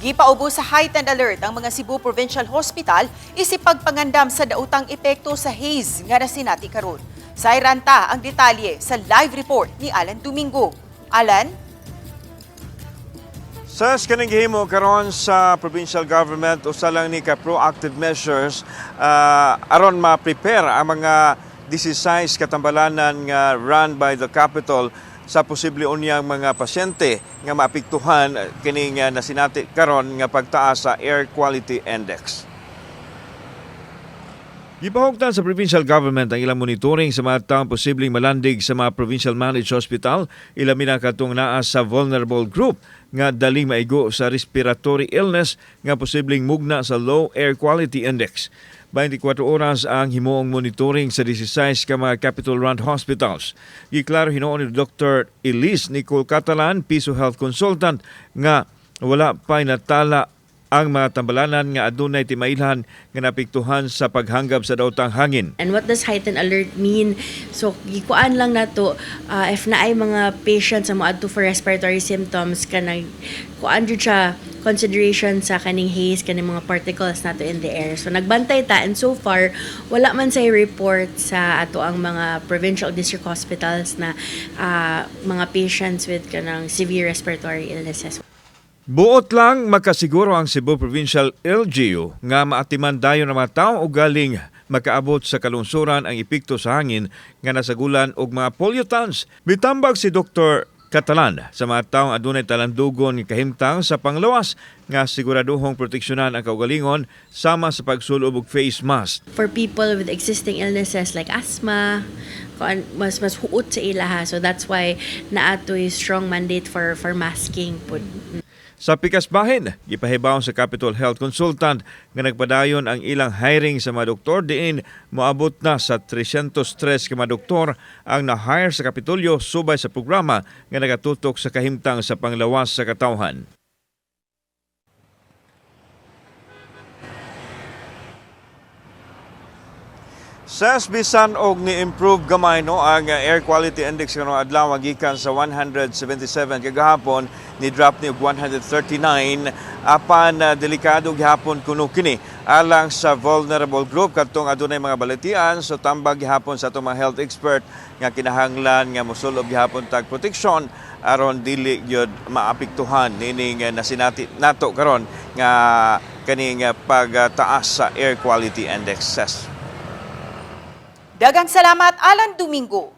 Gipaubo sa heightened alert ang mga Cebu Provincial Hospital isip pagpangandam sa daotang epekto sa haze nga nasinati karon. Sayran ta ang detalye sa live report ni Alan Domingo. Alan? Sa kaning gihimo karon sa provincial government, usa lang ni ka proactive measures aron ma-prepare ang mga 16 katambalanan nga run by the capital sa posible unyang mga pasyente nga maapektuhan kining nasinati karon nga pagtaas sa air quality index. Gipahugtan sa provincial government ang ilang monitoring sa mga taong posibleng malandig sa mga provincial managed hospital, ilabi na katong naa sa vulnerable group nga daling maigo sa respiratory illness nga posibleng mugna sa low air quality index. 24 oras ang himuong monitoring sa 16 ka mga capital run hospitals. Giklaro hinuon ni Dr. Elise Nicole Catalan, Piso Health Consultant, nga wala pa natala ang mga tambalanan nga adunay timailhan nga naapektuhan sa paghanggab sa daotang hangin. And what does heightened alert mean? So, gikuan lang nato if naay mga patients sa moadto for respiratory symptoms, kanang kuan jud siya consideration sa kaning haze, kaning mga particles nato in the air. So nagbantay ta, and so far wala man say report sa ato ang mga provincial district hospitals na mga patients with kanang severe respiratory illnesses. Buot lang makasiguro ang Cebu Provincial LGU nga maatiman dayon ang mga tawo o galing makaabot sa kalungsuran ang epekto sa hangin nga nasagulan og mga pollutants. Mitambag si Dr. Catalan sa mga taong adunay talandugon nga kahimtang sa panglawas nga siguraduhong proteksyonan ang kaugalingon sama sa pagsulob og face mask. For people with existing illnesses like asthma, kuan, mas huot sa ilaha. So that's why naatoy strong mandate for masking pud. Sa pikas bahin, gipahibaw sa Capitol Health Consultant nga nagpadayon ang ilang hiring sa mga doktor diin moabot na sa 303 ka mga doktor ang na-hire sa Kapitolyo subay sa programa nga nagatutok sa kahimtang sa panglawas sa katawhan. Sa bisan og ni-improve gamay, no, ang air quality index karong adlaw gikan sa 177 kagahapon, ni drop ni og 139, apan delikado gihapon kuno kini alang sa vulnerable group kadtong adunay mga balatian. So tambag gihapon sa atong mga health expert nga kinahanglan nga mosulob gihapon tag proteksyon aron dili gyud maapektuhan nining nasinati nato karon nga kaning pagtaas sa air quality index. Daghang salamat, Alan Domingo.